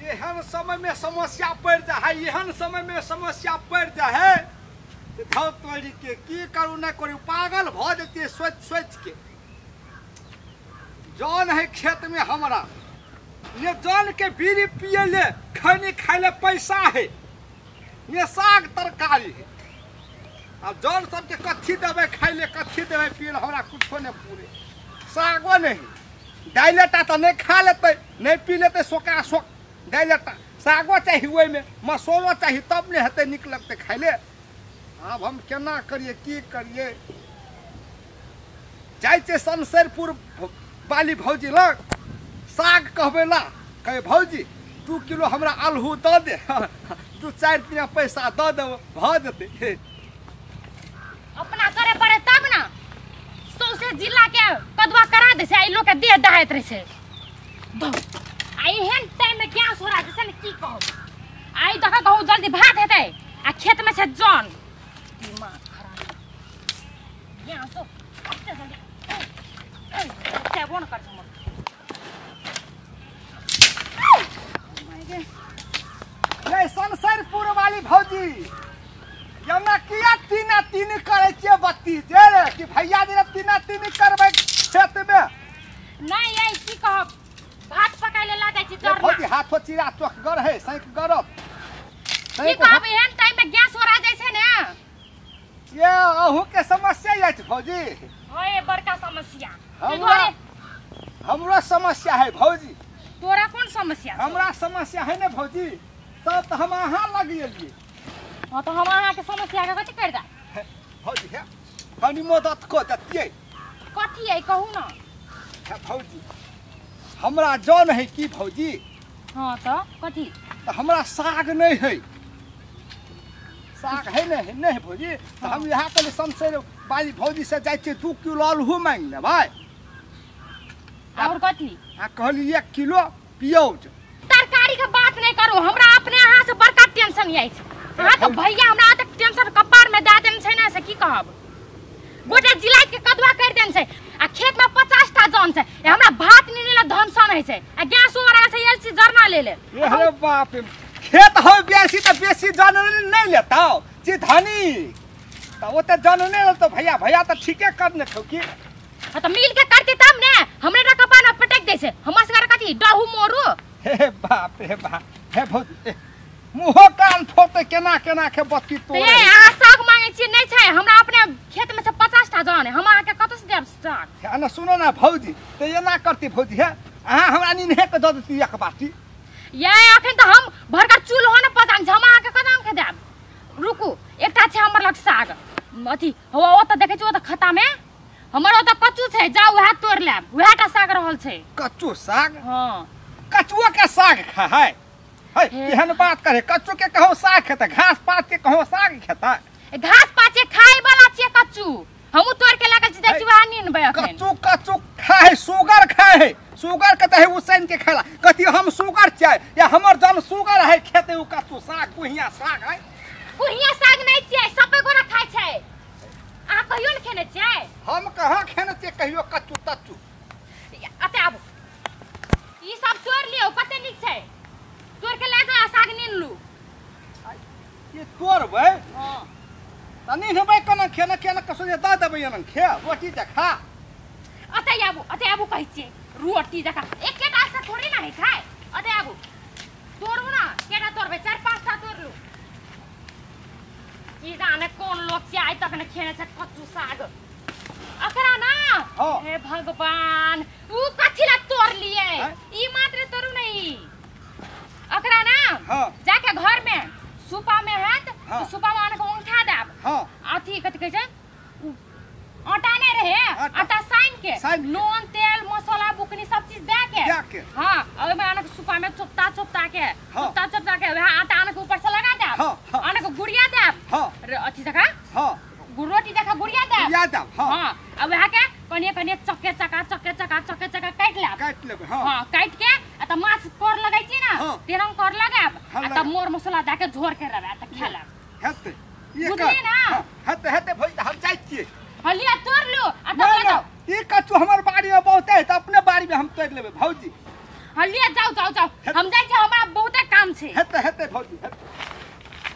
एहन समय में समस्या पड़ जा है, एहन समय में समस्या पड़ जा है धौ तोरी के की करू न करू, पागल भ जतियै सोच सोच के। जौन है खेत में हमरा ने जौन के बीड़ी पिए ले खैनी खाए ले पैसा है, ने साग तरकारी है। अब जौन सबके कथी देबै खाए ले, कथी देबै पिए ले, हमरा कुछो नहीं पूरे। सागो नहीं, दाइलेटा तो नहीं खा लेते, नहीं पी लेते, सोका सोक दाइलेटा। सागो चाही ओहिमे, मसोलो चाही, तब ने हेतै नीक लगतै खाए ले। आब हम केना करिए की करिए। जाइ छियै शमशेरपुर बाली भौजी लग, साग कहबै ला, कहे भौजी 2 किलो हमरा आलू दऽ दे, 2-4 दिन पैसा दऽ देब, भऽ जेतै। अपना करे पड़े तब ना, सौंसे जिला के कदुआ करा दे छै, आ ई लोग के देह दहाइत रहै छै। आ एहन टाइम में गैस हो रहा छै ने, की कहू। आइ देखा कहू जल्दी भात हेतै, आ खेत में छै जन। दिमाग खराब गैस कते जल्दी चाय कर हमर। ये शमशेरपुर वाली भौजी यना किया 3-3 करै छियै बत्ती जे रे कि भैया जी 3-3 करबै खेत में। नहीं ये की कहब, भात पकाय ले लागै छी जरना। भौजी हाथो चिरा चोखगर है, सैंक गरत की कहब, एहन टाइम में गैस हो जाइ छै ने। ये अहू के समस्या अछि भौजी। होए बड़का समस्या। हमरा समस्या है भौजी। तोरा कोन समस्या? हमरा समस्या है ने भौजी, तब तो हम अहाँ लग गेलियै। हाँ तो हम अहाँ के समस्या के कथी कर दे भौजी? हे कनी मदद कऽ देतियै। कथी है कहू ना। हे भौजी हमरा जन है की भौजी। हाँ तो कथी? तो हमरा साग नहीं है, साग है नहीं नहीं भौजी। तो हम यहाँ के शमशेर बाली भौजी से जाइ छियै 2 किलो आलू मांगि लेबै। और कथी? आ कहली 1 किलो प्याज। तरकारी के बात नहीं करू, हमरा अपने अहाँ से बड़का टेंशन अछि। अहाँ के भैया हमरा एतेक टेंशन कपार में दए देने छै ने, से की कहब। गोटे जिला के कदुआ कर देने छै, आ खेत में 50 टा जन छै। हमरा भात नहीं लेला धनसन होइ छै, आ गैस हो छै एलसी जरना ले ले। अरे बाप रे, खेत हो बेसी त बेसी जन नहीं लेता जी धनी, त ओते जन नहीं लेतो भैया। भैया त ठीके करने छौ की। हां त मिल के करते तब ने, हमरे टा कपार में पटक दे छै। हमरा सगर कथी डहू मोरू। हे बाप रे बाप, हे भौजी मुहो कान फोटे केना केना के बत्ती तोड़े। ए अहाँ साग मांगे छी नहीं छै, हमरा अपने खेत में से 50 टा जन है, हम अहाँ के कतौ से देब साग? हे ना सुनो ना भौजी, त एना करती भौजी, हे अहाँ हमरा निन्हे के द देती 1 बाटी। ये अखन त हम भरका चूल हो न पजान छै, हम अहाँ के कदाम के देब? रुकू, एकटा छै हमर लग साग अथी हो, ओ त देखै छी ओ त खता में हमर ओ त कच्चू छै, जाउ वएह तोड़ लेब, वएह टा साग रहल छै। कच्चू साग? हां कचुआ के साग खा है? है एहन बात करे, कच्चू के कहो साग खेता, घास पात के कहो साग खेता। घास पात के खाए वाला छै कच्चू, हमहु तोड़ के लागल छी, जाइ छी वएह नीनबै अखन। कच्चू कच्चू खाए, सुगर खाए है, सुगर के त है उसैन के खाला। कथी हम सुगर छै या हमर जन सुगर है खेते उ कच्चू साग कुहिया साग है? कुहिया साग नहीं छै, सबे गोरा खाय छै। अहाँ कहियो ने खेने छियै? हम कहाँ खेने छियै कहियो कच्चू तच्चू। अते आबू, ई सब तोड़ लियौ, कते नीक छै, तोड़ के ले जाउ आ साग नीन लू। ये तोड़बै? हां त नीनबै केना? खेना केना कसो जे दऽ देबै एना खे रोटी जखा। अते आबू, अते आबू कहै छियै, रोटी जखा एकेटा से थोड़ी ना होइ छै। अते आबू तोड़ू ना, केटा तोड़बै? 4-5 टा तोड़ लू। की जाने कोन लोग छै आइ तक ने खेने छै कच्चू साग। अकरा ना हे भगवान, उ कथी ला तोड़ लिए? ई मात्र तोड़ू नहीं। अकरा ना जाके घर में सुपा में हैत तो सुपा में आनके उठा देब। अथी कथी कहै छै, आटा नहीं रहे, आटा साइन के नून तेल मसाला बुकनी सब चीज दे के, हां ओय में आनके सुपा में चोपता चोपता के चोपता चोपता के वह आटा आनके ऊपर से लगा देब, आनके गुड़िया देब, अथी जका हां रोटी जका गुड़िया देब, गुड़िया देब। हां आ वह के कनिए कनिए चक्के चका चक्के चका चक्के चका काटि लेब, काटि लेब। हां हां काटि के आ त माछ कर लगै छी ना, तेरम कर लगाब आ तब मोर मसाला दे के झोर के रबा त खा लेब। हेतै ये बुझलियै ना? हेतै हेतै भौजी, हम जाइ छियै। हलिया तोड़ लू आ तब ले जाउ। ई कच्चू हमर बाड़ी में बहुत है, त अपने बाड़ी में हम तोड़ लेबै भौजी। हलिया जाउ जाउ जाउ, हम जाइ छी, हमरा बहुते छै। हेतै हेतै भौजी हेतै।